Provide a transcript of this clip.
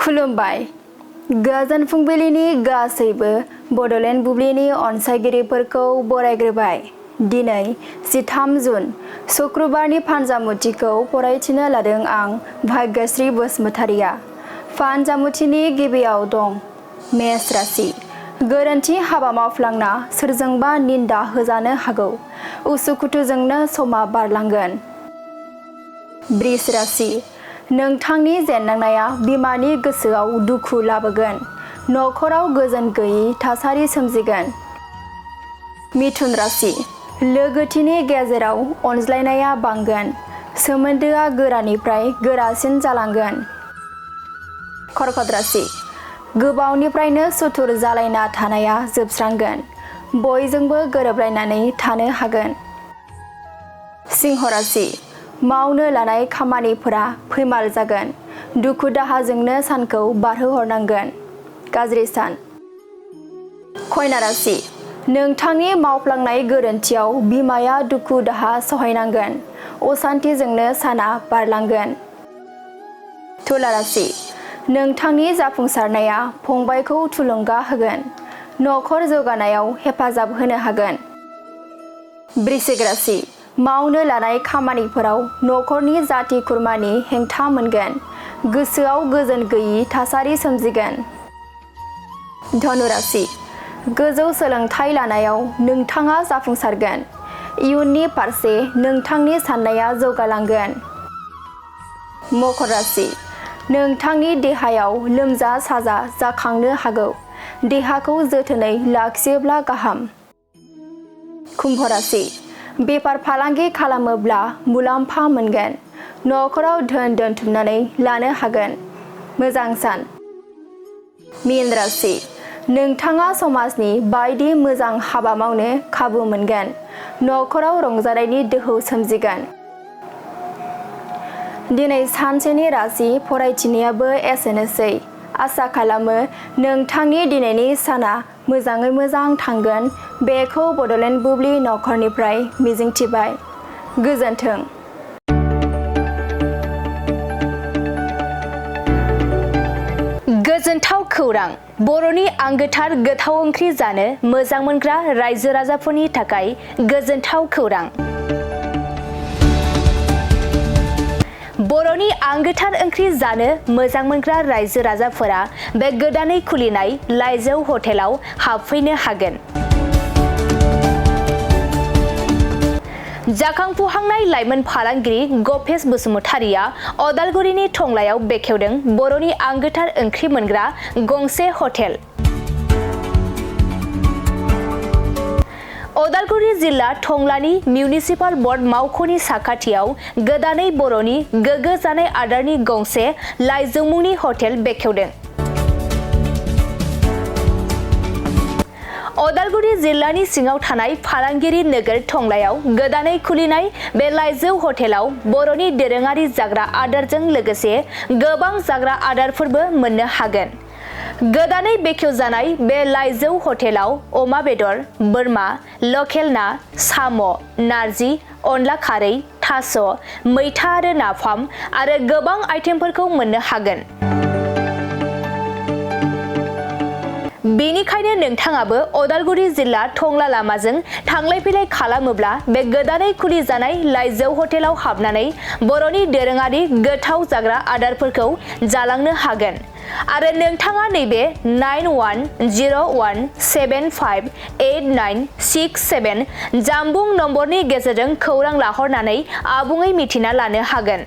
खुलुमबाय। गोजोन फुंबिलिनि गासैबो बड'लेण्ड बुब्लिनि अनसायगिरिफोरखौ बरायग्रोबाय। दिनै 13 जुन शुक्रबारनि फानजामुथिखौ फरायथिनो लादों आं भाग्यश्री बसुमतारिया। फानजामुथिनि गिबियाव दं मेष राशि। गोरोन्थि हाबा मावफ्लांना सोरजोंबा निन्दा होजानो हागौ। उसुखुथुजोंनो समा बारलांगोन। बृष राशि। नोंथांनि जेननांनाया बिमानि गोसोआव दुखु लाबोगोन। नखराव गोजोन गैयै थासारि सोमजिगोन। मिथुन राशि। लोगोथिनि गेजेराव अनज्लायनाया बांगोन। सोमोन्दोआ गोरानिफ्राय गोरासिन जालांगोन। कर्कट राशि। गोबावनिफ्रायनो सुथुर जालायना थानाया जोबस्रांगोन। बयजोंबो गोरोबलायनानै थानो हागोन। सिंह राशि। मावनो लानाय खामानिफोरा फैमाल जागोन। दुखु दाहाजोंनो सानखौ बारहोहरनांगोन। गाज्रि सान। कन्या राशि। नोंथांनि मावफ्लांनाय गोरोन्थियाव बिमाया दुखु दाहा सहायनांगोन। असान्थिजोंनो साना बारलांगोन। तुला राशि। नोंथांनि जाफुंसारनाया फंबायखौ थुलुंगा होगोन। नखर जौगानायाव हेफाजाब होनो हागोन। वृश्चिक राशि। मावनो लानाय खामानिफोराव नखरनि जाथि खुरमानि हेंथा मोनगोन। गोसोआव गोजोन गैयै थासारि सोमजिगोन। धनु राशि। गोजौ सोलोंथाइ लानायाव नोंथाङा जाफुंसारगोन। इयुननि फारसे नोंथांनि साननाया जौगालांगोन। मकर राशि। नोंथांनि देहायाव लोमजा साजा जाखांनो हागौ। देहाखौ जोथोनै लाखियोब्ला गाहाम। कुम्भ राशि। बेफार फालांगि खालामोब्ला मुलाम्फा मोनगोन। नखराव धोन दोनथुमनानै लानो हागोन। मोजां सान। मीन राशि। नोंथाङा समाजनि बायदि मोजां हाबा मावनो खाबु मोनगोन। नखराव रंजानायनि दोहौ सोमजिगोन। दिनै सानसेनि राशि फरायथिनायाबो एसेनोसै। आसा खालामो नोंथांनि दिनैनि साना मोजाङै मोजां थांगोन। बेखौ बड'लेण्ड बुब्लि नखरनिफ्राय मिजिंथिबाय। गोजोन्थों। गोजोनथाव खौरां। बर'नि आंगोथार गोथाव ओंख्रि जानो मोजां मोनग्रा रायजो राजाफोरनि थाखाय गोजोनथाव खौरां। बर'नि आंगोथार ओंख्रि जानो मोजां मोनग्रा रायजो राजाफोरा बे गोदानै खुलिनाय लाइजौ हटेलाव हाबफैनो हागोन। जाखांफुहांनाय लाइमोन फालांगिरि गपेश बसुमतारिया अदालगुरिनि टंलायाव बेखेवदों बर'नि आंगोथार ओंख्रि मोनग्रा गंसे हटेल। अदालगुरि जिल्ला टंलानि मिउनिसिपाल बर्ड मावख'नि साखाथियाव गोदानै बर'नि गोग्गो जानाय आदारनि गंसे लाइजौ मुंनि हटेल बेखेवदों। अदालगुरि जिल्लानि सिङाव थानाय फालांगिरि नोगोर टंलायाव गोदानै खुलिनाय बे लाइजौ हटेलाव बर'नि दोरोङारि जाग्रा आदारजों लोगोसे गोबां जाग्रा आदारफोरबो मोननो हागोन। गोदानै बेखेवजानाय बे लाइजौ हटेलाव अमा बेदर, बोरमा, लकेल ना, साम', नारजि, अनला खारै, थास', मैथा आरो नाफाम आरो गोबां आइटेमफोरखौ मोननो हागोन। बेनिखायनो नोंथाङाबो अदालगुरि जिल्ला टंला लामाजों थांलाय फैलाय खालामोब्ला बे गोदानै खुलिजानाय लाइजौ हटेलाव हाबनानै बर'नि दोरोङारि गोथाव जाग्रा आदारफोरखौ जालांनो हागोन। आरो नोंथाङा नैबे 9101758967 जानबुं नम्बरनि गेजेरजों खौरां लाहरनानै आबुङै मिथिना लानो हागोन।